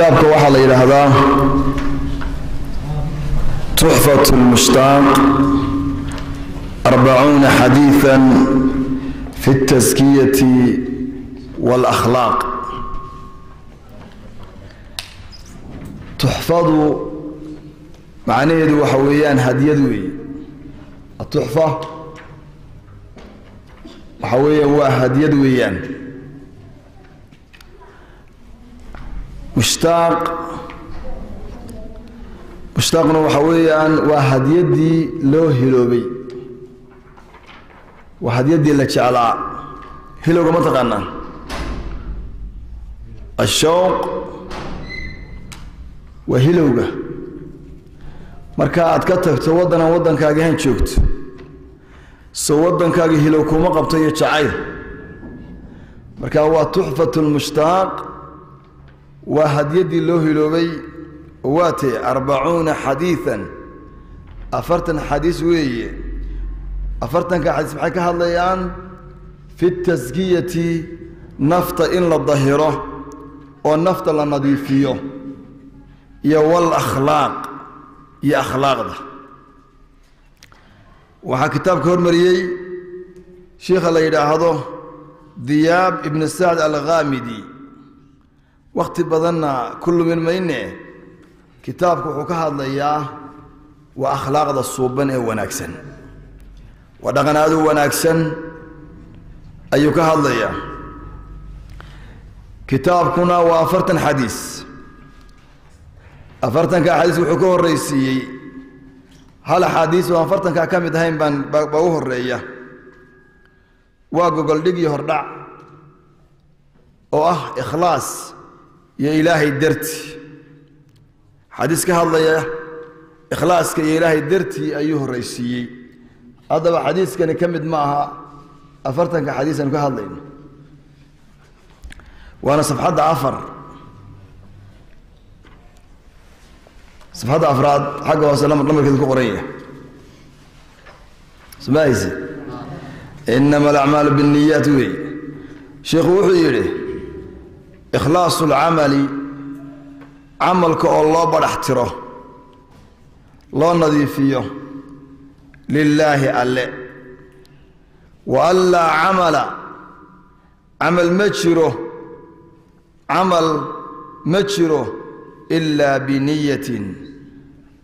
Kitaabka waxaa la yidhaahdaa Tuxfat lmushtaaq 40 xadiiثa fi اtaskiyati wاlakhlaaq. Tuxfadu macnaheedu waxa weeyaan hadiyad weeye. Atuxfa waxa weeya waa hadiyad weeyaan. Mushtaaq, mushtaaqna waxa weeyaan waa hadiyaddii loo hiloobay, waa hadyaddii la jeclaa. Hilowga ma taqaanaa? Ashawq waa hilowga. Marka aad ka tagto waddanaan waddankaaga ahayn joogto, so waddankaaga hilow kuma qabto iyo jacayl. Marka waa tuxfat lmushtaaq, waa hadyaddii loo hiloobay. Waa tee 40 xadiiثan, 40 xadiis weeye. 40-ka xadiis maxay ka hadlayaan? Fi taskiyati, nafta in la dahiro oo nafta la nadiifiyo, iyo wal akhlaaq, iyo akhlaaqda. Waxaa kitaabka hormariyey shiikha la yidhaahdo Diyaab ibn Sacd Alghaamidi. Wakhti badanna ku lumin mayne. Kitaabku wuxuu ka hadlayaa waa akhlaaqda suuban ee wanaagsan, waa dhaqan aad u wanaagsan ayuu ka hadlayaa. Kitaabkuna waa 40 xadiis. 40-ka xadiis wuxuu ka horreysiiyey hal axaadiis oo 40-kaa ka mid ahayn baan baa u horreeya, waa gogoldhig iyo hordhac oo ah ikhlaas iyo Ilaahay darti. Xadiis ka hadlaya ikhlaaska iyo Ilaahay dartii ayuu horreysiiyey. Haddaba xadiiskani ka mid ma aha 40-ka xadiis aynu ka hadlayno, waana safxadda 4, safxadda afraad xagga hoose lamarkeedu ku qoran yahay. Sumahayse inama alacmaalu binniyaat wey. Sheikhu wuxuu yidhi: ikhlaasu alcamali, camalka oo loo badhax tiro, loo nadiifiyo lilaahi alle, wa an laa camala, camal ma jiro, camal ma jiro ilaa biniyatin.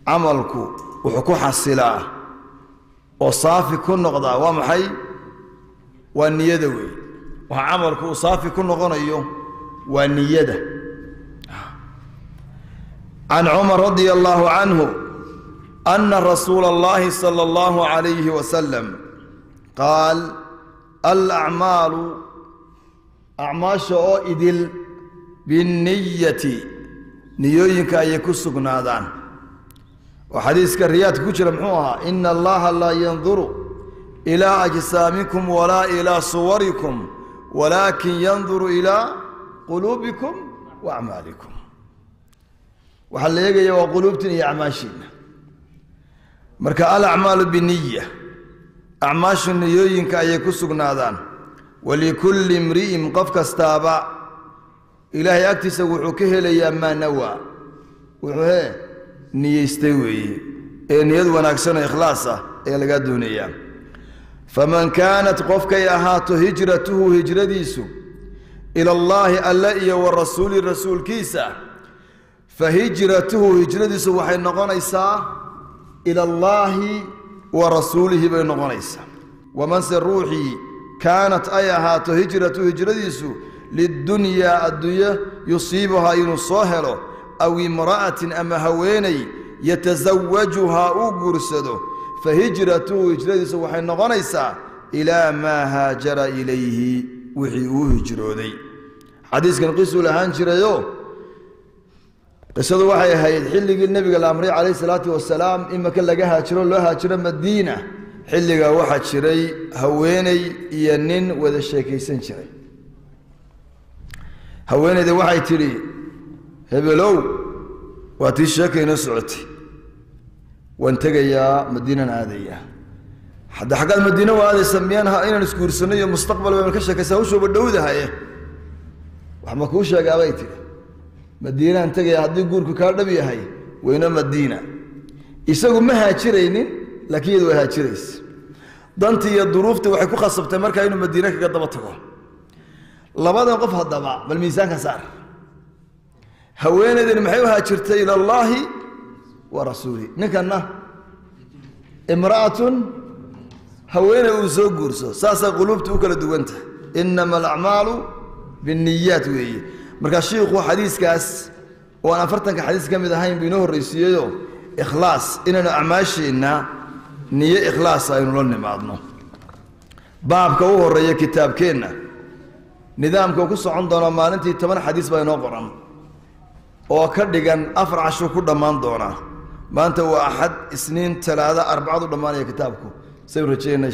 Camalku wuxuu ku xasilaa oo saafi ku noqdaa waa maxay? Waa niyada wey. Waxa camalku uu saafi ku noqonayo waa niyada. Can Cumar radia allahu canhu ana rasuula اllahi salى اllahu عalayhi wasalam qaal: alacmaalu, acmaasha oo idil, binniyati, niyooyinka ayay ku sugnaadaan. Oo xadiiska riyaadka ku jira muxuu ahaa? Ina allaha laa yanduru ilaa ajsaamikum walaa ilaa suwarikum walaakin yanduru ilaa quluubikum wa acmaalikum. Waxaa la eegaya waa quluubtiin iyo acmaashiina. Marka alacmaalu biniya, acmaashu niyooyinka ayay ku sugnaadaan. Walikulli imri'in, qof kastaaba Ilaahay agtiisa wuxuu ka helayaa maa nawaa, wuxuu hee niyeystay weeye. Ee niyad wanaagsan oo ikhlaas ah ayaa lagaa doonayaa. Faman kaanat, qofkay ahaato, hijratuhu, hijradiisu, ila allaahi, alle, iyo wa rasuuli, rasuulkiisa, fa hijratuhu, hijradiisu waxay noqonaysaa ila allaahi wa rasuulihi bay noqonaysaa. Wamanse ruuxii kaanat, ay ahaato, hijratuhu, hijradiisu, lidunyaa, adduunyo, yusiibuhaa, inuu soo helo, aw imra'atin, ama haweeney, yatasawajuhaa, uu guursado, fa hijratuhu, hijradiisu waxay noqonaysaa ilaa maa haajara ilayhi, wixii uu hijrooday. Xadiiskan qisuu lahaan jirayo. Qisadu waxay ahayd xilligii Nebiga la amray calayh isalaatu wasalaam in Maka laga haajiro, loo haajiro Madiina. Xilligaa waxaa jiray haweeney iyo nin wada sheekaysan jiray. Haweeneyda waxay tidhi: "Hebelow, waa tii sheeka inoo socotay, waan tegayaa, Madiinaan aadayaa." "Hadda xaggaad Madiine u aadaysa? Miyaan inaan isguursanno iyo mustaqbal baynu ka sheekaysa, hawshooba dhowdahaye, wax ma kuu sheegaa?" bay tidhi. Madiinaan tegaya haddii guurku kaa dhab yahay weyno Madiina. Isagu ma haajiraynin, laakiin iyadu way haajiraysa. Dantii iyo duruuftii waxay ku khasabtay markaa inuu Madiine kaga daba tago. Labadan qof haddaba bal miisaanka saar. Haweenaydani maxay u haajirtay? Ila allaahi wa rasuuli. Ninkanna imra'atun, haweeney uu soo guurso. Saasaa quluubta u kala duwantahay. Inama alacmaalu binniyaat weeye. Markaa shiikhu xadiiskaas oo aan 40ka xadiis ka mid ahayn buu inoo horraysiiyeyoo ikhlaas, inaynu acmaasheenna niyo ikhlaas aynu la nimaadno. Baabka u horreeya kitaabkeenna nidaamka uu ku socon doono, maalintii 10 xadiis baa inoo qoran oo ka dhigan 4 casho ku dhammaan doonaa. Maanta waa Axad, Isniin, Talaada, Arbacadu dhammaanaya kitaabku saynu rajeynaa.